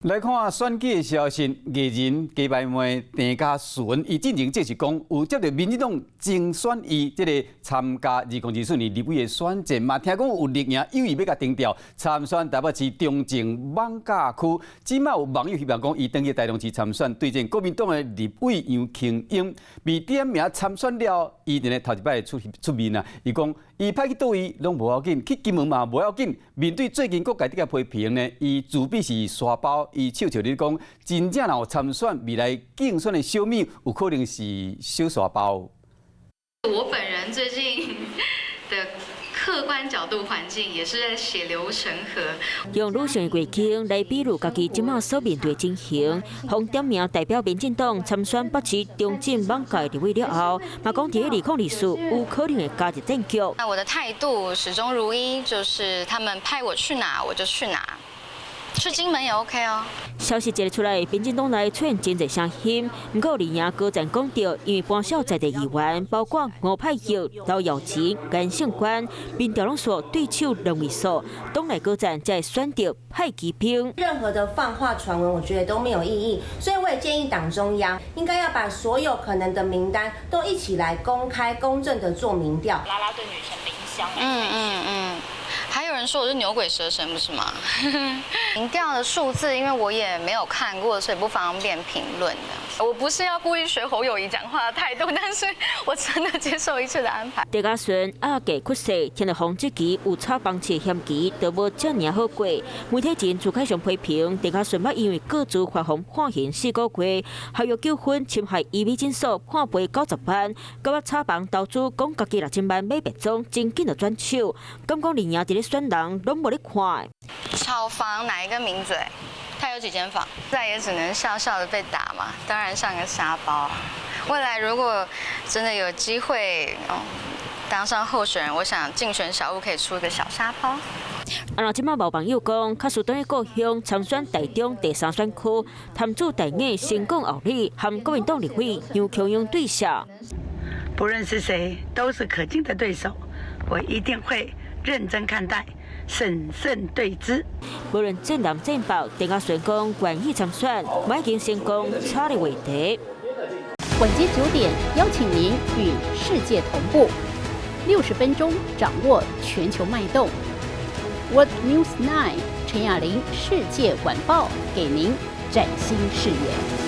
來看選舉的消息，藝人雞排妹鄭家純，伊進前這是講有接著民進黨徵選伊這個參加2024年立委的選戰嘛，聽講有力贏有意欲共定調參選台北市中正艋舺區，這馬有網友希望講伊轉去台中市參選對戰國民黨的立委楊瓊英，被點名參選了，伊佇咧頭一擺出出面啊，伊講伊派去佗位攏無要緊，去金門嘛無要緊，面對最近各界這個批評呢，伊自比是沙包。伊笑笑咧講，真正若有參選未來競選的小米，有可能是小沙包。我本人最近的客觀角度環境也是在血流成河。用女性的月經來比喻家己這馬所面對的情形，予點名代表民進黨參選北市中正艋舺立委了後，嘛講佇2024有可能會加入戰局。那我的態度始終如一，就是他們派我去哪我就去哪。去金門也 OK 哦。消息一出來，民進黨內出現真濟聲音，毋過李贏高層講著，因為搬數在地議員，包括吳派玉、劉耀吉、顏勝官，民調攏說對手兩位數，黨內高層才會選擇派騎兵。任何的放話傳聞，我覺得都沒有意義，所以我也建議黨中央應該要把所有可能的名單都一起來公開公正的做民調。啦啦隊女神林湘。嗯嗯嗯。還有人說我是牛鬼蛇神，不是嗎？民調的數字，因為我也沒有看過，所以不方便評論的。我不是要故意學侯友宜講話的態度，但是我真的接受一切的安排。鄭家純阿繼屈世，聽著予質疑有炒房子嫌疑，都無遮爾好過。媒體前朱凱翔批評鄭家純捌因為告訴發放判刑4個月，合約糾紛侵害醫美診所判賠90萬，閣捌炒房投資講家己6000萬買別莊，真緊就轉手，敢講林贏佇咧選人攏無咧看。炒房哪一個名嘴？他有幾間房？再也只能笑笑的被打嘛，當然像個沙包。未來如果真的有機會，哦，當上候選人，我想競選小物可以出一個小沙包。啊，若這馬有網友講，確實轉去故鄉參選台中第三選區，參主大雅成功後里，和國民黨立委楊瓊英對下。不論是誰，都是可敬的對手，我一定會認真看待，審慎對之。無論戰南戰北，鄭家純講願意參選，已經成功插入話題。晚間9點，邀請您與世界同步，60分鐘掌握全球脈動。World News 9 陳雅玲世界晚報，給您嶄新視野。